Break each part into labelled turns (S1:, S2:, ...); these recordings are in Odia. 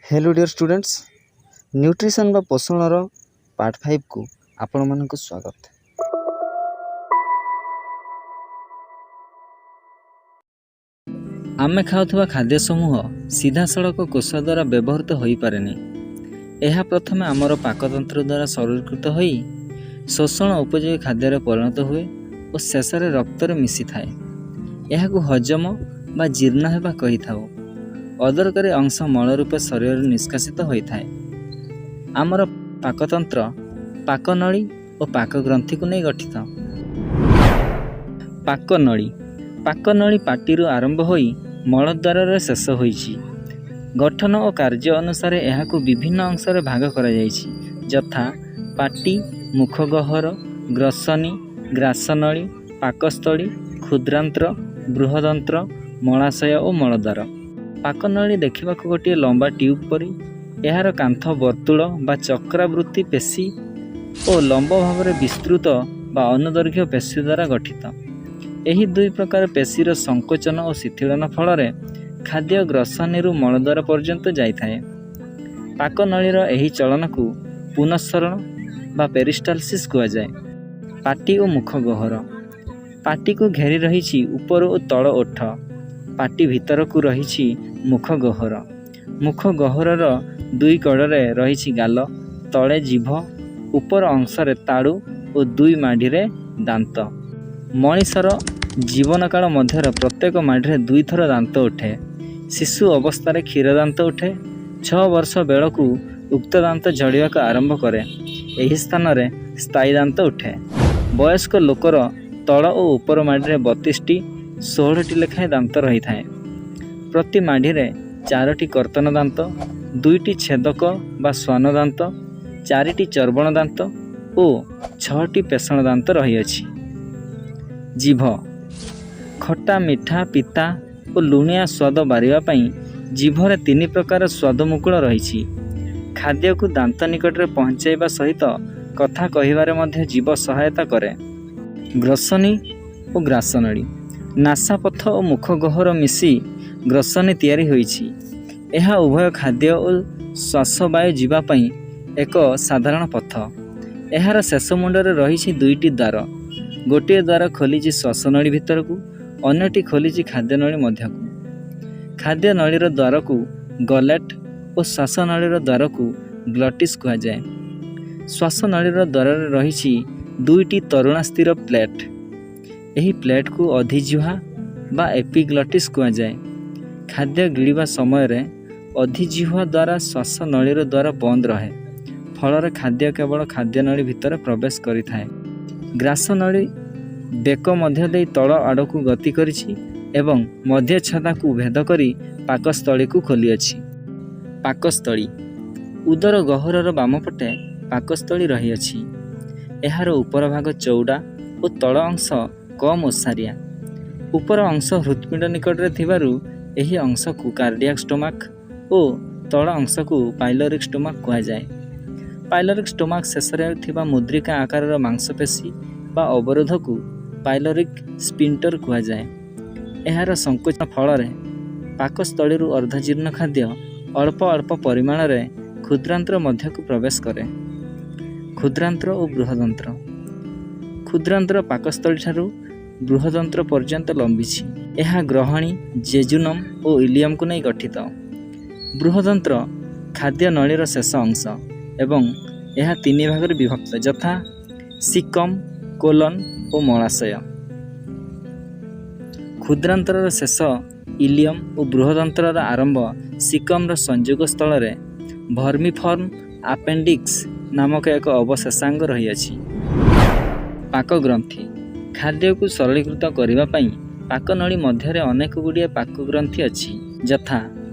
S1: ହ୍ୟାଲୋ ଡିଅର୍ ଷ୍ଟୁଡେଣ୍ଟସ୍, ନ୍ୟୁଟ୍ରିସନ୍ ବା ପୋଷଣର ପାର୍ଟ 5କୁ ଆପଣମାନଙ୍କୁ ସ୍ୱାଗତ। ଆମେ ଖାଉଥିବା ଖାଦ୍ୟ ସମୂହ ସିଧାସଳଖ କୋଷ ଦ୍ୱାରା ବ୍ୟବହୃତ ହୋଇପାରେନି। ଏହା ପ୍ରଥମେ ଆମର ପାକତନ୍ତ୍ର ଦ୍ୱାରା ସରଳୀକୃତ ହୋଇ ଶୋଷଣ ଉପଯୋଗୀ ଖାଦ୍ୟରେ ପରିଣତ ହୁଏ ଓ ଶେଷରେ ରକ୍ତରେ ମିଶିଥାଏ। ଏହାକୁ ହଜମ ବା ଜୀର୍ଣ୍ଣ ହେବା କହିଥାଉ। ଅଦରକାରୀ ଅଂଶ ମଳ ରୂପେ ଶରୀରରୁ ନିଷ୍କାସିତ ହୋଇଥାଏ। ଆମର ପାକତନ୍ତ୍ର ପାକନଳୀ ଓ ପାକଗ୍ରନ୍ଥିକୁ ନେଇ ଗଠିତ। ପାକନଳୀ। ପାକନଳୀ ପାଟିରୁ ଆରମ୍ଭ ହୋଇ ମଳଦ୍ୱାରରେ ଶେଷ ହୋଇଛି। ଗଠନ ଓ କାର୍ଯ୍ୟ ଅନୁସାରେ ଏହାକୁ ବିଭିନ୍ନ ଅଂଶରେ ଭାଗ କରାଯାଇଛି, ଯଥା ପାଟି, ମୁଖଗହ୍ୱର, ଗ୍ରସନୀ, ଗ୍ରାସନଳୀ, ପାକସ୍ଥଳୀ, କ୍ଷୁଦ୍ରାନ୍ତ୍ର, ବୃହଦନ୍ତ୍ର, ମଳାଶୟ ଓ ମଳଦ୍ୱାର। ପାକନଳୀ ଦେଖିବାକୁ ଗୋଟିଏ ଲମ୍ବା ଟ୍ୟୁବ୍ ପରି। ଏହାର କାନ୍ଥ ବର୍ତ୍ତୁଳ ବା ଚକ୍ରାବୃତ୍ତି ପେଶୀ ଓ ଲମ୍ବ ଭାବରେ ବିସ୍ତୃତ ବା ଅନୁଦୈର୍ଘ୍ୟ ପେଶୀ ଦ୍ୱାରା ଗଠିତ। ଏହି ଦୁଇ ପ୍ରକାର ପେଶୀର ସଙ୍କୋଚନ ଓ ଶିଥିଳନ ଫଳରେ ଖାଦ୍ୟ ଗ୍ରସନୀରୁ ମଳଦ୍ୱାର ପର୍ଯ୍ୟନ୍ତ ଯାଇଥାଏ। ପାକନଳୀର ଏହି ଚଳନକୁ ପୁନଃସରଣ ବା ପେରିଷ୍ଟାଲସିସ୍ କୁହାଯାଏ। ପାଟି ଓ ମୁଖ ଗହ୍ୱର। ପାଟିକୁ ଘେରି ରହିଛି ଉପର ଓ ତଳ ଓଠ। ପାଟି ଭିତରକୁ ରହିଛି ମୁଖ ଗହ୍ୱର। ମୁଖ ଗହ୍ୱରର ଦୁଇ କଡ଼ରେ ରହିଛି ଗାଲ, ତଳେ ଜିଭ, ଉପର ଅଂଶରେ ତାଳୁ ଓ ଦୁଇ ମାଢ଼ିରେ ଦାନ୍ତ। ମଣିଷର ଜୀବନକାଳ ମଧ୍ୟରେ ପ୍ରତ୍ୟେକ ମାଢ଼ିରେ ଦୁଇଥର ଦାନ୍ତ ଉଠେ। ଶିଶୁ ଅବସ୍ଥାରେ କ୍ଷୀର ଦାନ୍ତ ଉଠେ। 6 ବର୍ଷ ବେଳକୁ ଉକ୍ତ ଦାନ୍ତ ଝଡ଼ିବାକୁ ଆରମ୍ଭ କରେ। ଏହି ସ୍ଥାନରେ ସ୍ଥାୟୀ ଦାନ୍ତ ଉଠେ। ବୟସ୍କ ଲୋକର ତଳ ଓ ଉପର ମାଢ଼ିରେ 32ଟି, 16ଟି ଲେଖାଏଁ ଦାନ୍ତ ରହିଥାଏ। ପ୍ରତି ମାଢ଼ିରେ ଚାରୋଟି କର୍ତ୍ତନ ଦାନ୍ତ, ଦୁଇଟି ଛେଦକ ବା ଶ୍ୱାନ ଦାନ୍ତ, ଚାରିଟି ଚର୍ବଣ ଦାନ୍ତ ଓ ଛଅଟି ପେଷଣ ଦାନ୍ତ ରହିଅଛି। ଜିଭ। ଖଟା, ମିଠା, ପିତା ଓ ଲୁଣିଆ ସ୍ୱାଦ ବାରିବା ପାଇଁ ଜିଭରେ ତିନି ପ୍ରକାର ସ୍ୱାଦ ମୁକୁଳ ରହିଛି। ଖାଦ୍ୟକୁ ଦାନ୍ତ ନିକଟରେ ପହଞ୍ଚାଇବା ସହିତ କଥା କହିବାରେ ମଧ୍ୟ ଜିଭ ସହାୟତା କରେ। ଗ୍ରସନୀ ଓ ଗ୍ରାସନଳୀ। ନାସାପଥ ଓ ମୁଖ ଗହ୍ୱର ମିଶି ଗ୍ରସନୀ ତିଆରି ହୋଇଛି। ଏହା ଉଭୟ ଖାଦ୍ୟ ଓ ଶ୍ୱାସବାୟୁ ଯିବା ପାଇଁ ଏକ ସାଧାରଣ ପଥ। ଏହାର ଶେଷ ମୁଣ୍ଡରେ ରହିଛି ଦୁଇଟି ଦ୍ୱାର। ଗୋଟିଏ ଦ୍ୱାର ଖୋଲିଛି ଶ୍ୱାସନଳୀ ଭିତରକୁ, ଅନ୍ୟଟି ଖୋଲିଛି ଖାଦ୍ୟନଳୀ ମଧ୍ୟକୁ। ଖାଦ୍ୟନଳୀର ଦ୍ୱାରକୁ ଗଲେଟ୍ ଓ ଶ୍ୱାସନଳୀର ଦ୍ୱାରକୁ ଗ୍ଲଟିସ୍ କୁହାଯାଏ। ଶ୍ୱାସନଳୀର ଦ୍ୱାରରେ ରହିଛି ଦୁଇଟି ତରୁଣାସ୍ଥିର ପ୍ଲେଟ୍। ଏହି ପ୍ଲେଟ୍କୁ ଅଧିଜିହ୍ୱା ବା ଏପିଗ୍ଲଟିସ୍ କୁହାଯାଏ। ଖାଦ୍ୟ ଗିଳିବା ସମୟରେ ଅଧିଜିହ୍ୱା ଦ୍ୱାରା ଶ୍ୱାସନଳୀର ଦ୍ୱାର ବନ୍ଦ ରହେ। ଫଳରେ ଖାଦ୍ୟ କେବଳ ଖାଦ୍ୟନଳୀ ଭିତରେ ପ୍ରବେଶ କରିଥାଏ। ଗ୍ରାସନଳୀ ବେକ ମଧ୍ୟ ଦେଇ ତଳ ଆଡ଼କୁ ଗତି କରିଛି ଏବଂ ମଧ୍ୟଚ୍ଛଦାକୁ ଭେଦ କରି ପାକସ୍ଥଳୀକୁ ଖୋଲିଅଛି। ପାକସ୍ଥଳୀ। ଉଦର ଗହ୍ୱରର ବାମପଟେ ପାକସ୍ଥଳୀ ରହିଅଛି। ଏହାର ଉପର ଭାଗ ଚଉଡ଼ା ଓ ତଳ ଅଂଶ କମ୍ ଓସାରିଆ। ଉପର ଅଂଶ ହୃତ୍ପିଣ୍ଡ ନିକଟରେ ଥିବାରୁ ଏହି ଅଂଶକୁ କାର୍ଡ଼ିଆକ୍ ଷ୍ଟୋମାକ୍ ଓ ତଳ ଅଂଶକୁ ପାଇଲୋରିକ୍ ଷ୍ଟୋମାକ୍ କୁହାଯାଏ। ପାଇଲୋରିକ୍ ଷ୍ଟୋମାକ୍ ଶେଷରେ ଥିବା ମୁଦ୍ରିକା ଆକାରର ମାଂସପେଶୀ ବା ଅବରୋଧକୁ ପାଇଲୋରିକ୍ ସ୍ଫିଙ୍କ୍ଟର କୁହାଯାଏ। ଏହାର ସଙ୍କୋଚନ ଫଳରେ ପାକସ୍ଥଳୀରୁ ଅର୍ଦ୍ଧଜୀର୍ଣ୍ଣ ଖାଦ୍ୟ ଅଳ୍ପ ଅଳ୍ପ ପରିମାଣରେ କ୍ଷୁଦ୍ରାନ୍ତ୍ର ମଧ୍ୟକୁ ପ୍ରବେଶ କରେ। କ୍ଷୁଦ୍ରାନ୍ତ୍ର ଓ ବୃହଦନ୍ତ୍ର। କ୍ଷୁଦ୍ରାନ୍ତ୍ର ପାକସ୍ଥଳୀଠାରୁ ବୃହଦନ୍ତ୍ର ପର୍ଯ୍ୟନ୍ତ ଲମ୍ବିଛି। ଏହା ଗ୍ରହଣୀ, ଜେଜୁନମ୍ ଓ ଇଲିୟମକୁ ନେଇ ଗଠିତ। ବୃହଦନ୍ତ୍ର ଖାଦ୍ୟ ନଳୀର ଶେଷ ଅଂଶ ଏବଂ ଏହା ତିନି ଭାଗରେ ବିଭକ୍ତ, ଯଥା ସିକମ୍, କୋଲନ୍ ଓ ମଳାଶୟ। କ୍ଷୁଦ୍ରାନ୍ତ୍ରର ଶେଷ ଇଲିୟମ୍ ଓ ବୃହଦନ୍ତ୍ରର ଆରମ୍ଭ ସିକମ୍ର ସଂଯୋଗ ସ୍ଥଳରେ ଭର୍ମିଫର୍ମ ଆପେଣ୍ଡିକ୍ସ ନାମକ ଏକ ଅବଶେଷାଙ୍ଗ ରହିଅଛି। ପାକଗ୍ରନ୍ଥି। ଖାଦ୍ୟକୁ ସରଳୀକୃତ କରିବା ପାଇଁ ପାକନଳୀ ମଧ୍ୟରେ ଅନେକ ଗୁଡ଼ିଏ ପାକଗ୍ରନ୍ଥି ଅଛି, ଯଥା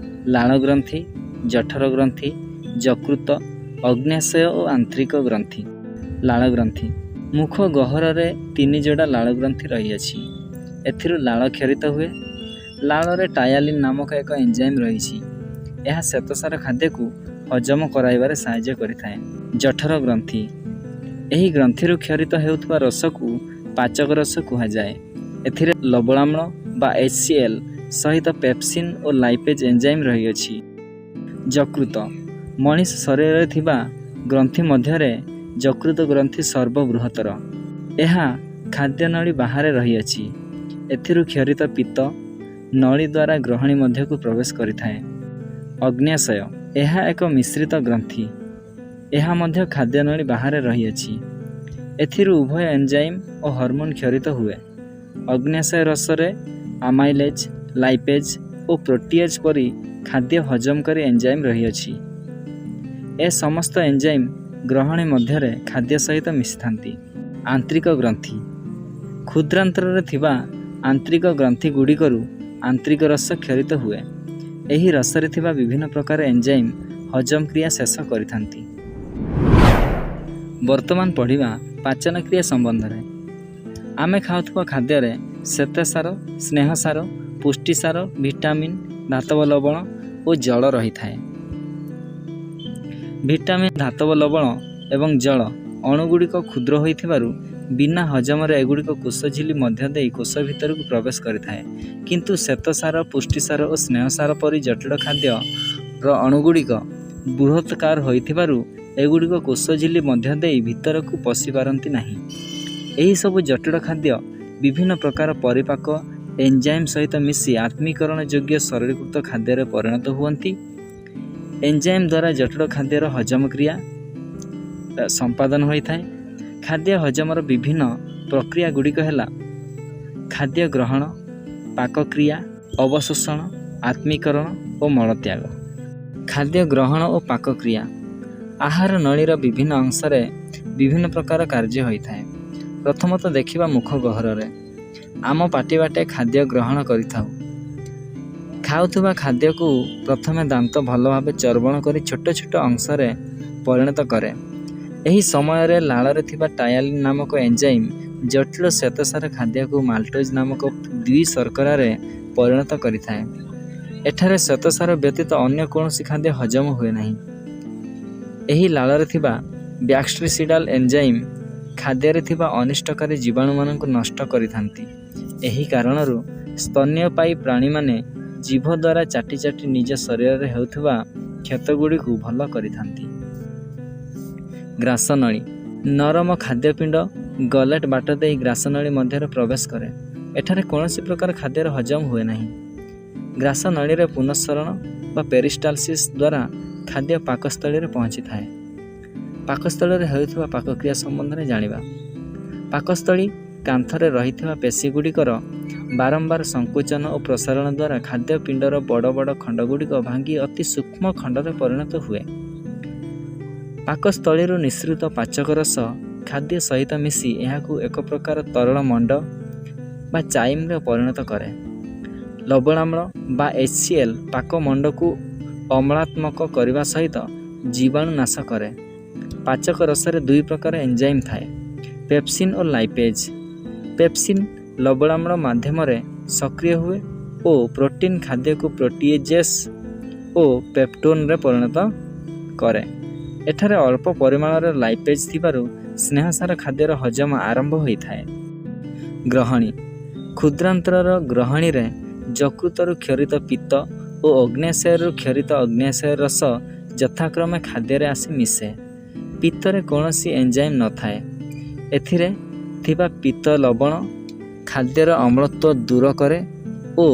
S1: ଲାଳ ଗ୍ରନ୍ଥି, ଜଠର ଗ୍ରନ୍ଥି, ଯକୃତ, ଅଗ୍ନ୍ୟାଶୟ ଓ ଆନ୍ତ୍ରିକ ଗ୍ରନ୍ଥି। ଲାଳ ଗ୍ରନ୍ଥି। ମୁଖ ଗହ୍ୱରରେ ତିନି ଯୋଡ଼ା ଲାଳ ଗ୍ରନ୍ଥି ରହିଅଛି। ଏଥିରୁ ଲାଳ କ୍ଷରିତ ହୁଏ। ଲାଳରେ ଟାୟାଲିନ୍ ନାମକ ଏକ ଏଞ୍ଜାଇମ୍ ରହିଛି। ଏହା ଶ୍ୱେତସାର ଖାଦ୍ୟକୁ ହଜମ କରାଇବାରେ ସାହାଯ୍ୟ କରିଥାଏ। ଜଠର ଗ୍ରନ୍ଥି। ଏହି ଗ୍ରନ୍ଥିରୁ କ୍ଷରିତ ହେଉଥିବା ରସକୁ ପାଚକ ରସ କୁହାଯାଏ। ଏଥିରେ ଲବଣାମ୍ଳ ବା HCl ସହିତ ପେପସିନ୍ ଓ ଲାଇପେଜ୍ ଏଞ୍ଜାଇମ୍ ରହିଅଛି। ଯକୃତ। ମଣିଷ ଶରୀରରେ ଥିବା ଗ୍ରନ୍ଥି ମଧ୍ୟରେ ଯକୃତ ଗ୍ରନ୍ଥି ସର୍ବବୃହତ୍ତର। ଏହା ଖାଦ୍ୟନଳୀ ବାହାରେ ରହିଅଛି। ଏଥିରୁ କ୍ଷରିତ ପିତ୍ତ ନଳୀ ଦ୍ୱାରା ଗ୍ରହଣୀ ମଧ୍ୟକୁ ପ୍ରବେଶ କରିଥାଏ। ଅଗ୍ନ୍ୟାଶୟ। ଏହା ଏକ ମିଶ୍ରିତ ଗ୍ରନ୍ଥି। ଏହା ମଧ୍ୟ ଖାଦ୍ୟନଳୀ ବାହାରେ ରହିଅଛି। ଏଥିରୁ ଉଭୟ ଏନଜାଇମ୍ ଓ ହରମୋନ୍ କ୍ଷରିତ ହୁଏ। ଅଗ୍ନ୍ୟାଶୟ ରସରେ ଆମାଇଲେଜ୍, ଲାଇପେଜ୍ ଓ ପ୍ରୋଟିଏଜ୍ ପରି ଖାଦ୍ୟ ହଜମକାରୀ ଏନଜାଇମ୍ ରହିଅଛି। ଏ ସମସ୍ତ ଏନଜାଇମ୍ ଗ୍ରହଣୀ ମଧ୍ୟରେ ଖାଦ୍ୟ ସହିତ ମିଶିଥାନ୍ତି। ଆନ୍ତ୍ରିକ ଗ୍ରନ୍ଥି। କ୍ଷୁଦ୍ରାନ୍ତ୍ରରେ ଥିବା ଆନ୍ତ୍ରିକ ଗ୍ରନ୍ଥିଗୁଡ଼ିକରୁ ଆନ୍ତ୍ରିକ ରସ କ୍ଷରିତ ହୁଏ। ଏହି ରସରେ ଥିବା ବିଭିନ୍ନ ପ୍ରକାର ଏନଜାଇମ୍ ହଜମ କ୍ରିୟା ଶେଷ କରିଥାନ୍ତି। ବର୍ତ୍ତମାନ ପଢ଼ିବା ପାଚନ କ୍ରିୟା ସମ୍ବନ୍ଧରେ। ଆମେ ଖାଉଥିବା ଖାଦ୍ୟରେ ଶ୍ୱେତସାର, ସ୍ନେହସାର, ପୁଷ୍ଟିସାର, ଭିଟାମିନ୍, ଧାତବ ଲବଣ ଓ ଜଳ ରହିଥାଏ। ଭିଟାମିନ୍, ଧାତବ ଲବଣ ଏବଂ ଜଳ ଅଣୁଗୁଡ଼ିକ କ୍ଷୁଦ୍ର ହୋଇଥିବାରୁ ବିନା ହଜମରେ ଏଗୁଡ଼ିକ କୋଷଝିଲ୍ଲୀ ମଧ୍ୟ ଦେଇ କୋଷ ଭିତରକୁ ପ୍ରବେଶ କରିଥାଏ। କିନ୍ତୁ ଶ୍ୱେତସାର, ପୁଷ୍ଟିସାର ଓ ସ୍ନେହସାର ପରି ଜଟିଳ ଖାଦ୍ୟର ଅଣୁଗୁଡ଼ିକ ବୃହଦାକାର ହୋଇଥିବାରୁ ଏଗୁଡ଼ିକ କୋଷଝିଲ୍ଲୀ ମଧ୍ୟ ଦେଇ ଭିତରକୁ ପଶିପାରନ୍ତି ନାହିଁ। ଏହିସବୁ ଜଟିଳ ଖାଦ୍ୟ ବିଭିନ୍ନ ପ୍ରକାର ପରିପାକ ଏନଜାଇମ୍ ସହିତ ମିଶି ଆତ୍ମୀକରଣ ଯୋଗ୍ୟ ସରଳୀକୃତ ଖାଦ୍ୟରେ ପରିଣତ ହୁଅନ୍ତି। ଏନଜାଇମ୍ ଦ୍ୱାରା ଜଟିଳ ଖାଦ୍ୟର ହଜମ କ୍ରିୟା ସମ୍ପାଦନ ହୋଇଥାଏ। ଖାଦ୍ୟ ହଜମର ବିଭିନ୍ନ ପ୍ରକ୍ରିୟା ଗୁଡ଼ିକ ହେଲା ଖାଦ୍ୟ ଗ୍ରହଣ, ପାକକ୍ରିୟା, ଅବଶୋଷଣ, ଆତ୍ମୀକରଣ ଓ ମଳତ୍ୟାଗ। ଖାଦ୍ୟ ଗ୍ରହଣ ଓ ପାକକ୍ରିୟା। ଆହାର ନଳୀର ବିଭିନ୍ନ ଅଂଶରେ ବିଭିନ୍ନ ପ୍ରକାର କାର୍ଯ୍ୟ ହୋଇଥାଏ। ପ୍ରଥମତଃ ଦେଖିବା ମୁଖ ଗହ୍ୱରରେ। ଆମ ପାଟି ବାଟେ ଖାଦ୍ୟ ଗ୍ରହଣ କରିଥାଉ। ଖାଉଥିବା ଖାଦ୍ୟକୁ ପ୍ରଥମେ ଦାନ୍ତ ଭଲ ଭାବେ ଚର୍ବଣ କରି ଛୋଟ ଛୋଟ ଅଂଶରେ ପରିଣତ କରେ। ଏହି ସମୟରେ ଲାଳରେ ଥିବା ଟାୟାଲିନ୍ ନାମକ ଏନଜାଇମ୍ ଜଟିଳ ଶ୍ୱେତସାର ଖାଦ୍ୟକୁ ମାଲ୍ଟୋଜ୍ ନାମକ ଦ୍ୱିଶର୍କରାରେ ପରିଣତ କରିଥାଏ। ଏଠାରେ ଶ୍ୱେତସାର ବ୍ୟତୀତ ଅନ୍ୟ କୌଣସି ଖାଦ୍ୟ ହଜମ ହୁଏ ନାହିଁ। ଏହି ଲାଳରେ ଥିବା ବ୍ୟାକ୍ଟେରିସିଡାଲ୍ ଏନଜାଇମ୍ ଖାଦ୍ୟରେ ଥିବା ଅନିଷ୍ଟକାରୀ ଜୀବାଣୁମାନଙ୍କୁ ନଷ୍ଟ କରିଥାନ୍ତି। ଏହି କାରଣରୁ ସ୍ତନ୍ୟପାୟୀ ପ୍ରାଣୀମାନେ ଜିଭ ଦ୍ୱାରା ଚାଟି ଚାଟି ନିଜ ଶରୀରରେ ହେଉଥିବା କ୍ଷତଗୁଡ଼ିକୁ ଭଲ କରିଥାନ୍ତି। ଗ୍ରାସନଳୀ। ନରମ ଖାଦ୍ୟପିଣ୍ଡ ଗଲେଟ୍ ବାଟ ଦେଇ ଗ୍ରାସନଳୀ ମଧ୍ୟରେ ପ୍ରବେଶ କରେ। ଏଠାରେ କୌଣସି ପ୍ରକାର ଖାଦ୍ୟର ହଜମ ହୁଏ ନାହିଁ। ଗ୍ରାସନଳୀରେ ପୁନଃସରଣ ବା ପେରିଷ୍ଟାଲସିସ୍ ଦ୍ୱାରା ଖାଦ୍ୟ ପାକସ୍ଥଳୀରେ ପହଞ୍ଚିଥାଏ। ପାକସ୍ଥଳୀରେ ହେଉଥିବା ପାକକ୍ରିୟା ସମ୍ବନ୍ଧରେ ଜାଣିବା। ପାକସ୍ଥଳୀ କାନ୍ଥରେ ରହିଥିବା ପେଶୀଗୁଡ଼ିକର ବାରମ୍ବାର ସଙ୍କୁଞ୍ଚନ ଓ ପ୍ରସାରଣ ଦ୍ୱାରା ଖାଦ୍ୟପିଣ୍ଡର ବଡ଼ ବଡ଼ ଖଣ୍ଡଗୁଡ଼ିକ ଭାଙ୍ଗି ଅତି ସୂକ୍ଷ୍ମ ଖଣ୍ଡରେ ପରିଣତ ହୁଏ। ପାକସ୍ଥଳୀରୁ ନିଃସୃତ ପାଚକ ରସ ଖାଦ୍ୟ ସହିତ ମିଶି ଏହାକୁ ଏକ ପ୍ରକାର ତରଳ ମଣ୍ଡ ବା ଚାଇମ୍‌ରେ ପରିଣତ କରେ। ଲବଣାମ୍ଳ ବା HCl ପାକମଣ୍ଡକୁ ଅମ୍ଳାତ୍ମକ କରିବା ସହିତ ଜୀବାଣୁ ନାଶ କରେ। ପାଚକ ରସରେ ଦୁଇ ପ୍ରକାର ଏନଜାଇମ୍ ଥାଏ, ପେପସିନ୍ ଓ ଲାଇପେଜ୍। ପେପସିନ୍ ଲବଣାମ୍ଳ ମାଧ୍ୟମରେ ସକ୍ରିୟ ହୁଏ ଓ ପ୍ରୋଟିନ୍ ଖାଦ୍ୟକୁ ପ୍ରୋଟିଏଜେସ୍ ଓ ପେପ୍ଟୋନ୍‌ରେ ପରିଣତ କରେ। ଏଠାରେ ଅଳ୍ପ ପରିମାଣର ଲାଇପେଜ୍ ଥିବାରୁ ସ୍ନେହସାର ଖାଦ୍ୟର ହଜମ ଆରମ୍ଭ ହୋଇଥାଏ। ଗ୍ରହଣୀ। କ୍ଷୁଦ୍ରାନ୍ତ୍ରର ଗ୍ରହଣୀରେ ଯକୃତରୁ କ୍ଷରିତ ପିତ୍ତ ଓ ଅଗ୍ନ୍ୟାଶୟରୁ କ୍ଷରିତ ଅଗ୍ନ୍ୟାଶୟ ରସ ଯଥାକ୍ରମେ ଖାଦ୍ୟରେ ଆସି ମିଶେ। ପିତ୍ତରେ କୌଣସି ଏନଜାଇମ୍ ନଥାଏ। ଏଥିରେ ଥିବା ପିତ୍ତ ଲବଣ ଖାଦ୍ୟର ଅମ୍ଳତ୍ୱ ଦୂର କରେ ଓ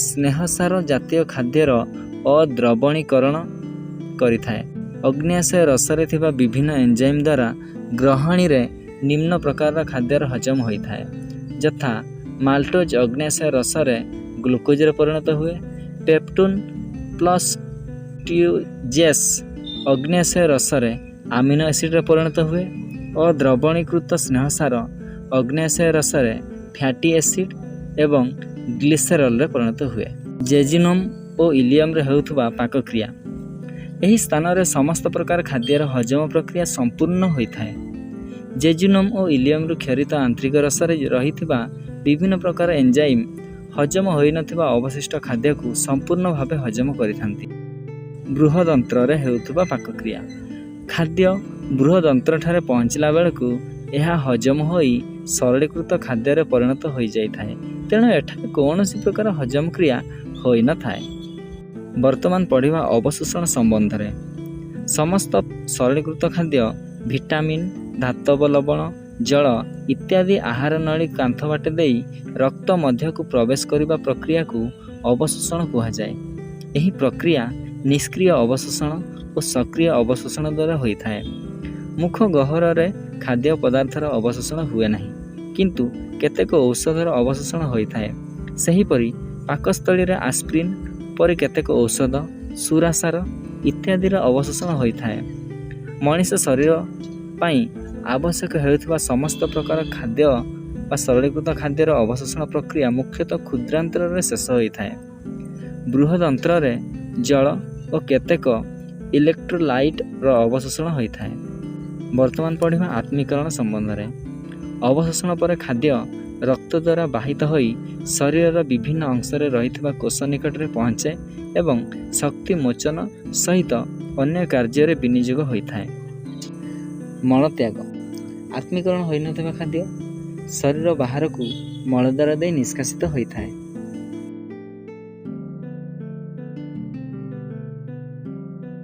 S1: ସ୍ନେହସାର ଜାତୀୟ ଖାଦ୍ୟର ଅଦ୍ରବଣୀକରଣ କରିଥାଏ। ଅଗ୍ନ୍ୟାଶୟ ରସରେ ଥିବା ବିଭିନ୍ନ ଏନଜାଇମ୍ ଦ୍ୱାରା ଗ୍ରହଣୀରେ ନିମ୍ନ ପ୍ରକାରର ଖାଦ୍ୟର ହଜମ ହୋଇଥାଏ, ଯଥା: ମାଲ୍ଟୋଜ୍ ଅଗ୍ନ୍ୟାଶୟ ରସରେ ଗ୍ଲୁକୋଜରେ ପରିଣତ ହୁଏ। ପେପ୍ଟୋନ୍ ପ୍ଲସ୍ ପ୍ରୋଟିଏଜେସ୍ ଅଗ୍ନ୍ୟାଶୟ ରସରେ ଆମିନୋ ଏସିଡ୍‌ରେ ପରିଣତ ହୁଏ। ଅଦ୍ରବଣୀକୃତ ସ୍ନେହସାର ଅଗ୍ନ୍ୟାଶୟ ରସରେ ଫ୍ୟାଟି ଏସିଡ୍ ଏବଂ ଗ୍ଲିସେରଲ୍‌ରେ ପରିଣତ ହୁଏ। ଜେଜୁନମ୍ ଓ ଇଲିୟମ୍‌ରେ ହେଉଥିବା ପାକକ୍ରିୟା। ଏହି ସ୍ଥାନରେ ସମସ୍ତ ପ୍ରକାର ଖାଦ୍ୟର ହଜମ ପ୍ରକ୍ରିୟା ସମ୍ପୂର୍ଣ୍ଣ ହୋଇଥାଏ। ଜେଜୁନମ୍ ଓ ଇଲିୟମ୍‌ରୁ କ୍ଷରିତ ଆନ୍ତ୍ରିକ ରସରେ ରହିଥିବା ବିଭିନ୍ନ ପ୍ରକାର ଏନଜାଇମ୍ ହଜମ ହୋଇନଥିବା ଅବଶିଷ୍ଟ ଖାଦ୍ୟକୁ ସମ୍ପୂର୍ଣ୍ଣ ଭାବେ ହଜମ କରିଥାନ୍ତି। ବୃହଦନ୍ତ୍ରରେ ହେଉଥିବା ପାକକ୍ରିୟା। ଖାଦ୍ୟ ବୃହଦନ୍ତ୍ରଠାରେ ପହଞ୍ଚିଲା ବେଳକୁ ଏହା ହଜମ ହୋଇ ସରଳୀକୃତ ଖାଦ୍ୟରେ ପରିଣତ ହୋଇଯାଇଥାଏ। ତେଣୁ ଏଠାରେ କୌଣସି ପ୍ରକାର ହଜମ କ୍ରିୟା ହୋଇନଥାଏ। ବର୍ତ୍ତମାନ ପଢ଼ିବା ଅବଶୋଷଣ ସମ୍ବନ୍ଧରେ। ସମସ୍ତ ସରଳୀକୃତ ଖାଦ୍ୟ, ଭିଟାମିନ୍, ଧାତବ ଲବଣ, ଜଳ ଇତ୍ୟାଦି ଆହାର ନଳୀ କାନ୍ଥ ବାଟେ ଦେଇ ରକ୍ତ ମଧ୍ୟକୁ ପ୍ରବେଶ କରିବା ପ୍ରକ୍ରିୟାକୁ ଅବଶୋଷଣ କୁହାଯାଏ। ଏହି ପ୍ରକ୍ରିୟା ନିଷ୍କ୍ରିୟ ଅବଶୋଷଣ ଓ ସକ୍ରିୟ ଅବଶୋଷଣ ଦ୍ୱାରା ହୋଇଥାଏ। ମୁଖ ଗହ୍ୱରରେ ଖାଦ୍ୟ ପଦାର୍ଥର ଅବଶୋଷଣ ହୁଏ ନାହିଁ, କିନ୍ତୁ କେତେକ ଔଷଧର ଅବଶୋଷଣ ହୋଇଥାଏ। ସେହିପରି ପାକସ୍ଥଳୀରେ ଆସ୍ପ୍ରିନ୍ ପରି କେତେକ ଔଷଧ, ସୁରାସାର ଇତ୍ୟାଦିର ଅବଶୋଷଣ ହୋଇଥାଏ। ମଣିଷ ଶରୀର ପାଇଁ ଆବଶ୍ୟକ ହେଉଥିବା ସମସ୍ତ ପ୍ରକାର ଖାଦ୍ୟ ବା ସରଳୀକୃତ ଖାଦ୍ୟର ଅବଶୋଷଣ ପ୍ରକ୍ରିୟା ମୁଖ୍ୟତଃ କ୍ଷୁଦ୍ରାନ୍ତ୍ରରେ ଶେଷ ହୋଇଥାଏ। ବୃହଦନ୍ତ୍ରରେ ଜଳ ଓ କେତେକ ଇଲେକ୍ଟ୍ରୋଲାଇଟ୍ର ଅବଶୋଷଣ ହୋଇଥାଏ। ବର୍ତ୍ତମାନ ପଢ଼ିବା ଆତ୍ମୀକରଣ ସମ୍ବନ୍ଧରେ। ଅବଶୋଷଣ ପରେ ଖାଦ୍ୟ ରକ୍ତ ଦ୍ୱାରା ବାହିତ ହୋଇ ଶରୀରର ବିଭିନ୍ନ ଅଂଶରେ ରହିଥିବା କୋଷ ନିକଟରେ ପହଞ୍ଚେ ଏବଂ ଶକ୍ତି ମୋଚନ ସହିତ ଅନ୍ୟ କାର୍ଯ୍ୟରେ ବିନିଯୋଗ ହୋଇଥାଏ। ମଳତ୍ୟାଗ। ଆତ୍ମୀକରଣ ହୋଇନଥିବା ଖାଦ୍ୟ ଶରୀର ବାହାରକୁ ମଳଦ୍ୱାର ଦେଇ ନିଷ୍କାସିତ ହୋଇଥାଏ।